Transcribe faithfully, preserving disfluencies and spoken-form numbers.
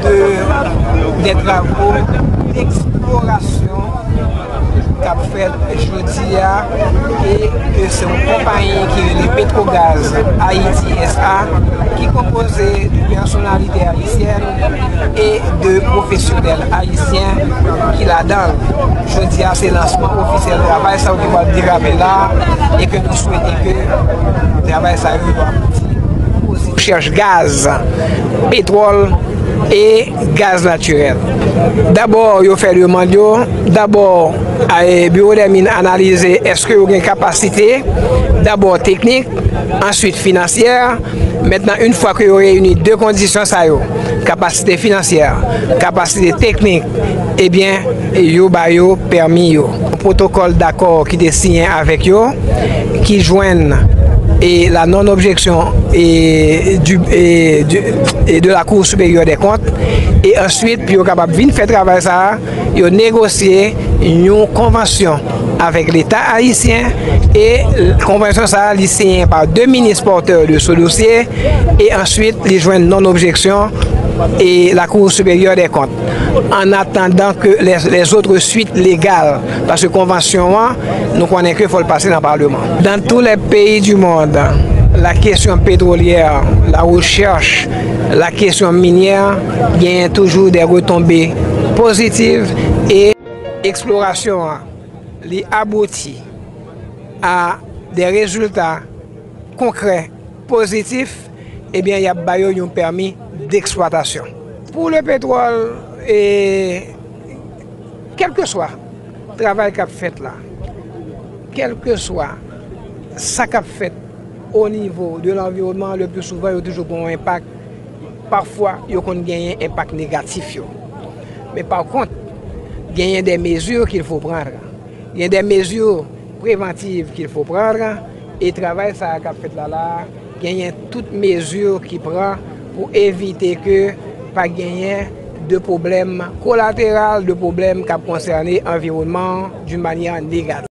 de, des travaux d'exploration k ap fèt jodi a, e ke se yon konpayi ki rele Petrogaz Haiti S A, ki konpoze de pèsonalite ayisyèn e de pwofesyonèl ayisyen ki ladan l. Jodi a, se lansman ofisyèl travay sa yo ki pral derape la, e ke nou swete ke travay sa yo abouti. Chèch gaz, petwòl e gaz natirèl. Dabò, yo fè demann yo. Dabò, e, Biwo dè Min analize èske yo gen kapasite, dabò teknik, answit finansyè. Mentnan, yon fwa ke yo reyini de kondisyon sa yo, kapasite finansyè, kapasite teknik, ebyen, yo ba yo pèmi yo. Pwotokòl dakò ki te siyen avèk yo, ki jwenn, e, la non-objection, e, du, e, du, e de la Cour supérieure des comptes, e answit, pou yo kapab vin fè travay sa a, yo negosye yon konvansyon avèk Leta ayisyen, e konvansyon sa a, li siyen pa de minis pòtè de ce dossier, e answit, li jwenn non-objection e la Cour supérieure des comptes. En attendant que les, les autres suites légales, paske konvansyon an, nou konnen ke fò l pase nan Palman. Dans tous les pays du monde, la question pétrolière, la recherche, la question minière, genyen toujou des retombées positives, e eksplorasyon an, li abouti a des résultats konkrè pozitif, ebyen, y ap ba yo yon pèmi d'exploitation. Pou le pétrole, e, kèlkeswa travay k ap fèt la, kèlkeswa sa k ap fèt o nivo de lanviwònman, le pli souvan, yo toujou gen yon enpak. Pafwa, yo konn genyen enpak negatif yo. Men pa kont, genyen des mesures qu'il faut prendre. Il y a des mesures préventives qu'il faut prendre, e travay sa a k ap fèt la la, genyen tout mezi ki pran pou evite ke pa genyen de pwoblèm kolateral, de pwoblèm k ap konsène anviwònman an d'une manière négative.